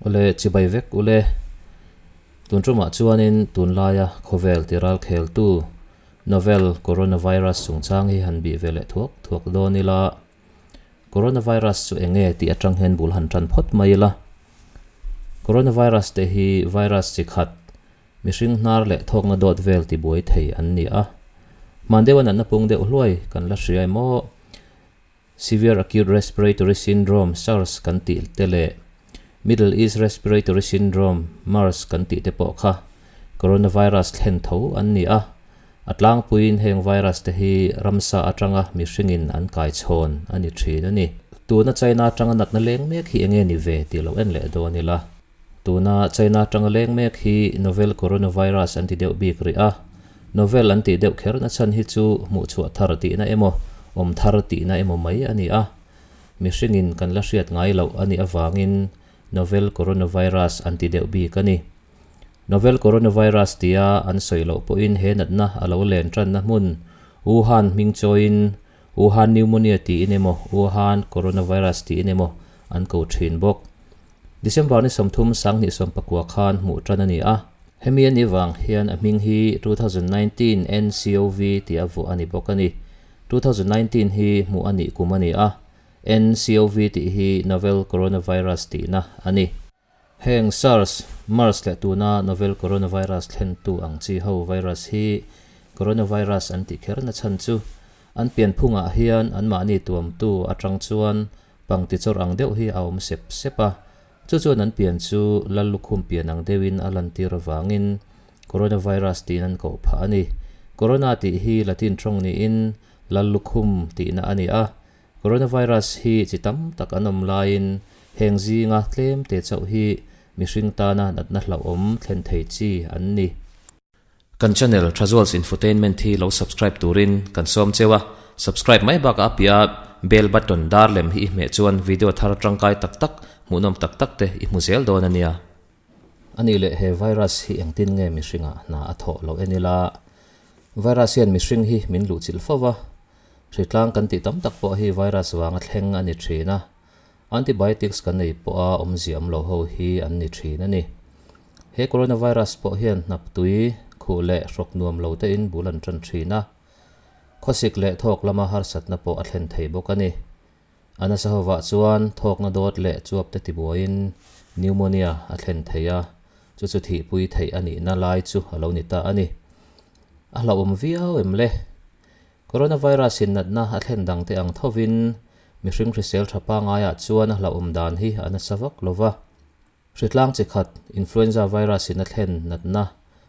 Awle chibai vek ule. Tun tumah chuanin tunlaia khawvel ti ral kheltu novel coronavirus chungchang hi han bih ve leh thuak thuak dawn ila. Coronavirus chu eng nge tih atang hian bul han tan phawt mai ila. Coronavirus te hi virus chi khat mihring hnar leh thawkna dawt vel ti buai thei an ni a. Hman deuha natna pung deuh hluai kan la hria emaw Severe Acute Respiratory Syndrome, SARS, kan tih te leh Middle East Respiratory Syndrome, MERS, kan tih te pawh kha coronavirus thlen tho an ni a. A tlangpuiin heng virus te hi ramsa atanga mihringin an kai chhawn a ni thin a ni. Tuna China atanga natna leng mek hi enge ni ve tih lo en leh dawn ila. Tuna China atanga leng mek hi novel coronavirus an ti deuh bik rih a. Novel an tih deuh kher na chhan hi chu hmuhchhuah thar tihna emaw, awm thar tihna emaw mai a ni a. Mihringin kan la hriat ngai loh a nih avangin novel coronavirus an ti deuh bik a ni. Novel coronavirus tia an sawi loh pawhin he natna a lo len tanna hmun Wuhan hming chawiin Wuhan pneumonia tiin emaw Wuhan coronavirus tiin emaw an ko thin bawk. December ni 30 2019 khan hmuh tan a ni a. Hemi a nih vang hian a hming hi 2019 nCoV tih a vuah a ni bawk a ni. 2019 hi hmuh a nih kum a ni a, nCoV tih hi Novel Coronavirus tihna a ni. Heng SARS, MERS leh tuna Novel Coronavirus thlentu ang chi ho virus hi Coronavirus an tih kher na chhan chu an pianphungah hian anmahni tuamtu atang chuan Pangti chawr ang deuh hi a awm sep sep a, chu chuan an pian chu lal lukhum pian ang deuhin a lantir avangin Coronavirus tiin an koh phah a ni. Corona tih hi Latin tawng niin lal lukhum tihna a ni a, Coronavirus hi chi tam tak an awm laiin heng zinga tlem te chauh hi mihring tana natna hlauhawm thlen thei chi an ni. Kan channel Thazuals Infotainment hi lo subscribe turin kan sawm cheu a, subscribe mai bakah a piah a bell button dar lem hi i hmeh chuan video thar tangkai tak tak, hmuhnawm tak tak te i hmu zel dawn a nia. Ani leh he virus hi engtin nge mihringah hna a thawh loh en ila, virus hian mihring hi min luhchilh fo va, hritlang kan tih tam tak pawh hi virus vanga thleng a ni thin a, Antibiotics kan ei pawha awmzia awm lo ho hi an ni thin a ni. He coronavirus pawh hian hnap tui, khuh leh hrawk nuam lo tein bul an tan thin a. Khawsik leh thawk lama harsatna pawh a thlen thei bawk a ni. A nasa hovah chuan thawkna dawt leh chuap te tibuaiin pneumonia a thlen thei a, chu chu thihpui theih a nihna lai chu a lo ni ta a ni. A hlauhawm viau em le? Coronavirus in natna a thlen dang te ang thovin mihring hrisel tha pangaiah chuan a hlauhawm dan hi a nasa vak lo va. Hritlang chi khat influenza virus in a thlen natna,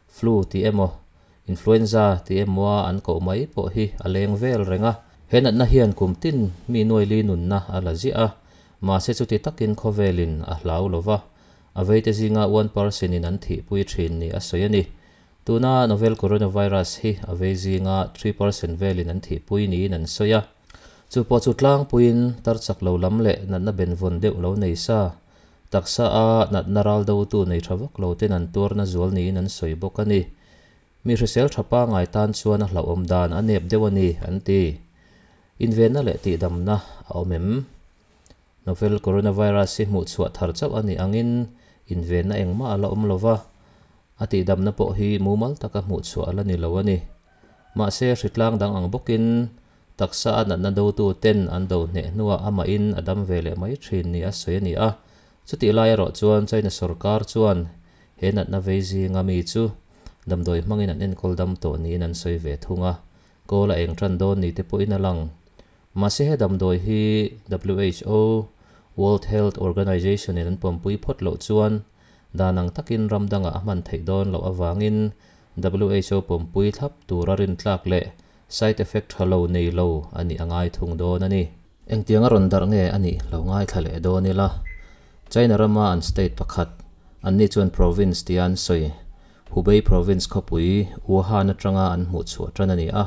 flu tih emaw, influenza tih emawa an koh mai pawh hi a leng vel reng a. He natna hian kum tin mi nuaili nunna a la ziah a, mahse chuti takin khawvelin a hlau lo va, a veite zinga 1% in an thihpui thin ni a sawi a ni. Tuna novel coronavirus hi a vei zinga 3% velin an thihpui niin an sawi a. Chu pawh chu tlangpuiin tar chak lo lam leh natna benvawn deuh lo nei sa, taksa a natna ral dotu nei tha vak lo ten an tuarna zual niin an sawi bawk a ni. Mi hrisel tha pangai tan chuan a hlauhawm dan a nep deuh a ni, an ti. Invenna leh tihdamna a awm em? Novel coronavirus hi hmuhchhuah thar chauh a nih angin invenna engmah a la awm lo va, A tihdamna pawh hi mumal taka hmuhchhuah a la ni lo a ni. Mahse, hritlang dang ang bawkin taksa a natna dotu ten an do hneh hnuah amahin a dam ve leh mai thin ni a sawi a ni a. Chutih lai erawh chuan China sorkar chuan he natna vei zinga mi chu damdawi hmangin an enkawl dam tawh niin an sawi ve thung a. Kawl a eng tan dawn ni te pawhin a lang. Mahse he damdawi hi who, World Health Organization, in an pawmpui phawt loh chuan Dan ang takin ram dangah a hman theih dawn loh avangin who pawmpui thlap tura rintlak leh side effect tha lo nei lo a nih a ngai thung dawn a ni. Engtiang a rawn darh nge a nih lo ngaithla leh dawn ila. China rama an state pakhat, anni chuan province tia an sawi, Hubei province khawpui Wuhan atanga an hmuhchhuah tan a ni a.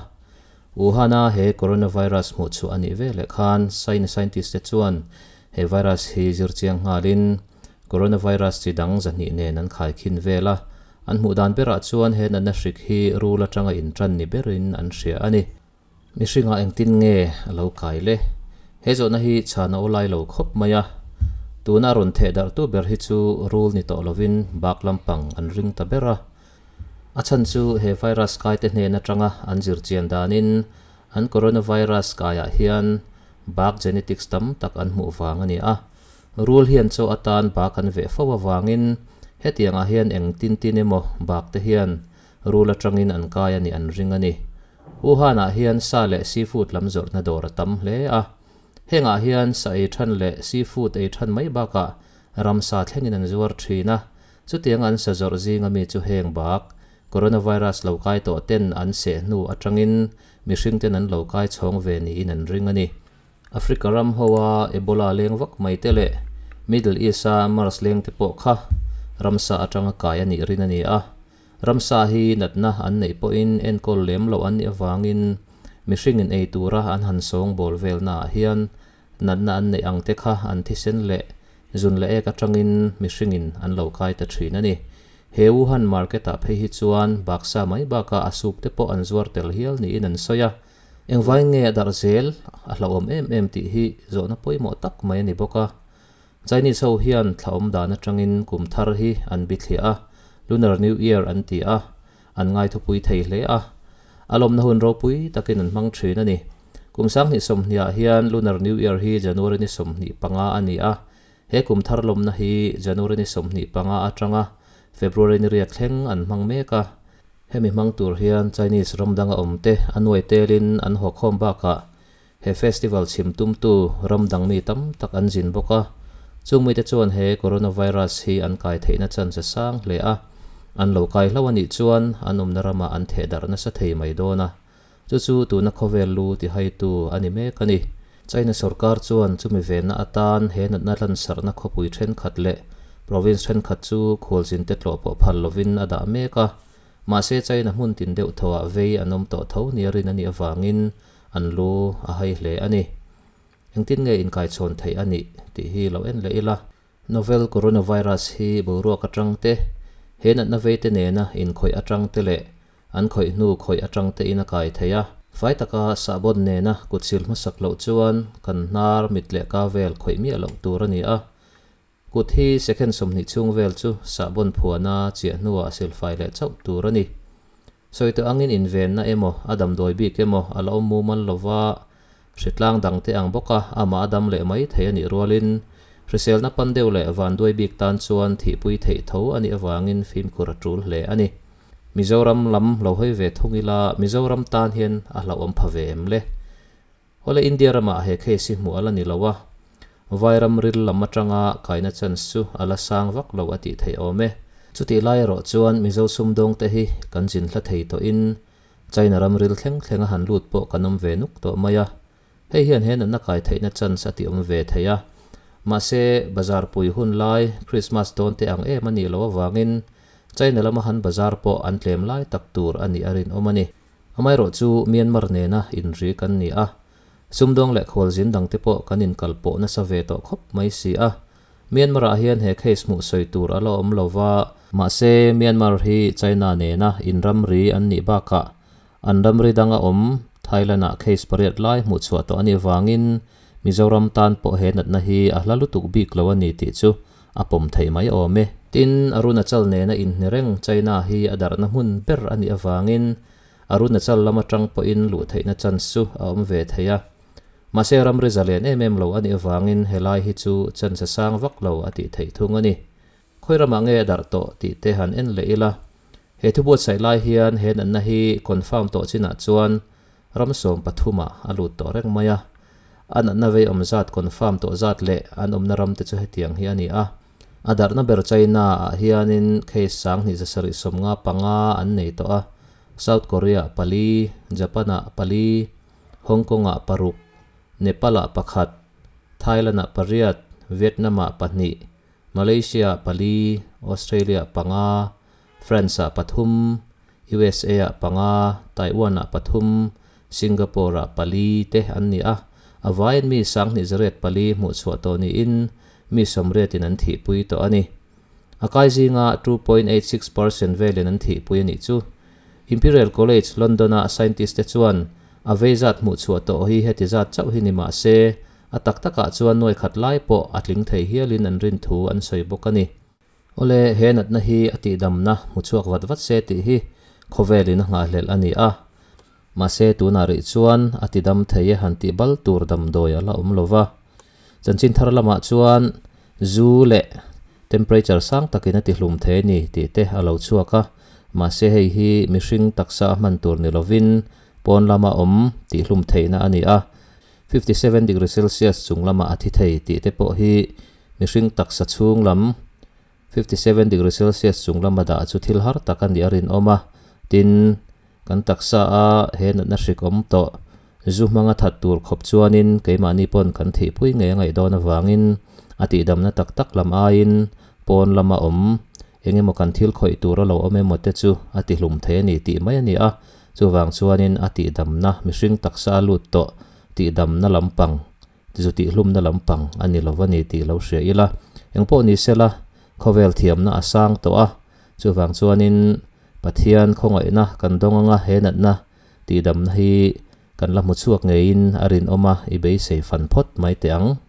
Wuhan-a he coronavirus hmuhchhuah a nih veleh khan China scientist te chuan he virus hi zirchiang nghalin Coronavirus chi dang zahnih nen an khaikhin vel a, an hmuh dan berah chuan he natna hrik hi rul atanga intan ni berin an hria a ni. Mihringah engtin nge a lo kai le? He zawhna hi chhan a aw lai lo khawp mai a. Tuna rawn theh darhtu ber hi chu rul ni tawh lovin bak lampang an ring ta ber a. A chhan chu he virus kaite hnen atanga an zir chian danin an coronavirus kaiah hian bak genetics tam tak an hmuh vang a ni a. Rul hian chaw atan bak an veh fo avangin hetiangah hian eng tin tin emaw bak te hian rul atangin an kai a nih an ring a ni. Wuhan-ah hian sa leh seafood lam zawrhna dawr a tam hle a. Hengah hian sa ei than leh seafood ei than mai bakah ramsa thlengin an zuar thin a. Chutiang an sa zawrh zinga mi chu heng bak coronavirus lo kai tawh ten an seh hnu atangin mihring ten an lo kai chhawng ve niin an ring a ni. Africa ram hoa Ebola leng vak mai te leh Middle East-a MERS leng te pawh kha ramsa atanga kai a nih rin a ni a. Ramsa hi natna an neih pawhin enkawl lem loh an nih avangin mihringin ei tura an han sawngbawl velnaah hian natna an neih ang te kha an thisen leh zun leh ek atangin mihringin an lo kai ta thin a ni. He Wuhan market-ah phei hi chuan baksa mai bakah a soup te pawh an zuar tel hial niin an sawi a. Engvai nge a darh zel a hlauhawm em em tih hi zawhna pawimawh tak mai a ni bawk a. Chinese ho hian thla awm dan atangin kum thar hi an bithliah a, Lunar New Year an ti a, an ngaithupui thei hle a. A lawmna hun ropui takin an hmang thin a ni. Kum 2020 ah hian Lunar New Year hi January ni 25 a ni a, he kum thar lawmna hi January ni 25 atanga February ni riat thleng an hmang mek a. Hemi hmang tur hian Chinese ram danga awmte a nuai telin an haw khawm bakah he festival chhim tumtu ram dang mi tam tak an zin bawk a. Chung mite chuan he coronavirus hi an kai theihna chance a sang hle a, an lo kai hlauh a nih chuan an awmna ramah an theh darh nasa thei mai dawn a. Chu chu tuna khawvel lu tihaitu a ni mek a ni. China sorkar chuan chumi venna atan he natna lansarhna khawpui thenkhat leh province thenkhat chu khualzinte tlawh pawh phal lovin a dah mek a. Mahse China hmun tin deuh thoah vei an awm tawh tho nia rin a nih avangin an lu a hai hle a ni. Engtin nge inkaichhawn theih a nih tih hi lo en leh ila. Novel coronavirus hi boruak atang te, he natna veite nena inkhawih atang te leh an khawih hnu khawih atang te in a kai thei a. Fai taka sahbawn nena kut sil hmasak loh chuan kan hnar mit leh ka vel khawih miah loh tur a ni a. Kut hi second 20 chhung vel chu sahbawn phuana chiah hnuah silfai leh chauh tur a ni. Sawi tawh angin invenna emaw, a damdawi bik emaw a la awm mumal lova, hritlang dangte ang bawka amah a dam leh mai thei a nih rualin, hriselna pan deuh leh vanduai bik tan chuan thihpui theih tho a nih avangin fimkhur a tul hle a ni. Mizoram lam lo hawi ve thung ila, Mizoram tan hian a hlauhawm pha ve em le? Awle India ramah he case hi hmuh a la ni lo a, Vairam ril lam atanga kaina chance chu a la sang vak lo a tih theih awm e. Chutih lai erawh chuan Mizo sumdawngte hi kan zin hla thei tawhin China ram ril thleng thleng a han lut pawh kan awm ve nuk tawh mai a. Hei hian he natna kai theihna chance a ti awm ve thei a. Mahse, bazar pui hun lai Christmas dawn te ang em a nih loh avangin China lama han bazar pawh an tlem lai tak tur a nih a rinawm a ni. Amaherawh chu Myanmar nena inri kan ni a, sumdawng leh khualzin dangte pawh kan inkalpawh nasa ve tawh khawp mai si a. Myanmar-ah hian he case hmuh sawi tur a la awm lo va. Mahse, Myanmar hi China nena inramri an nih bakah an ramri danga awm Thailand-ah case pariat lai hmuh chhuah tawh a nih vangin Mizoram tan pawh he natna hi a hla lutuk bik lo a ni tih chu a pawm theih mai awm e. Tin, Arunachal nena inhne reng China hi a darhna hmun ber a nih avangin Arunachal lam atang pawhin luh theihna chance chu a awm ve thei a. Mahse ramri zalen em em lo a nih avangin helai hi chu chance a sang vak lo a tih theih thung a ni. Khawi ramah nge a darh tawh tih te han en leh ila. He thu buatsaih lai hian he natna hi confirm tawh chinah chuan ram 13 ah a lut tawh reng mai a. A natna vei awm zat confirm tawh zat leh an awmna ram te chu hetiang hi a ni a. A darhna ber China ah hianin case 2795 an nei tawh a, South Korea ah pali, Japan ah pali, Hong Kong ah paruk, Nepal ah pakhat, Thailand ah pariat, Vietnam ah pahnih, Malaysia ah pali, Australia ah panga, France ah pathum, USA ah panga, Taiwan ah pathum, Singapore ah pali te an ni a. A vaiin mi 2804 hmuh chhuah tawh niin mi 80 in an thihpui tawh a ni. A kai zinga 2.86% velin an thihpui a nih chu. Imperial College London-a scientist te chuan a vei zat hmuh chhuah tawh hi heti zat chauh hi ni mah se, A tak takah chuan nuai khat lai pawh a tling thei hialin an rin thu an sawi bawk a ni. Awle, he natna hi a tihdamna hmu chhuak vat vat se tih hi khawvelin a nghahhlelh a ni a. Mahse tunah rih chuan a tidam thei e han tih bal tur damdawi a la awm lo va. Chanchin thar lamah chuan zu leh temperature sang takin a tihlum thei a ni tih te a lo chhuak a. Mahse hei hi mihring taksa a hman tur ni lovin pawn lama awm tihlum theihna a ni a. 57 degree Celsius chung lamah a thi thei tih te pawh hi mihring taksa chhung lam 57 degree Celsius chung lama dah chu thil har tak a nih a rinawm a. Tin, kan taksa a he natna hrik awm tawh zu hmanga that tur khawp chuanin keimahni pawn kan thihpui ngei a ngaih dawn avangin a tihdamna tak tak lam aiin pawn lama awm eng emaw kan thil khawih tur a lo awm emaw te chu a tihlum thei a ni tih mai a ni a. Chuvang chuanin a tihdamna mihring taksa a lut tawh tihdamna lampang Zu tihhlumna lampang a ni lo a ni tih lo hria ila, engpawh ni sela, khawvel thiamna a sang tawh a, chuvang chuanin Pathian khawngaihna kan dawng anga he natna tihdamna hi kan la hmu chhuak ngeiin a rinawm a, i beisei fan phawt mai teh ang.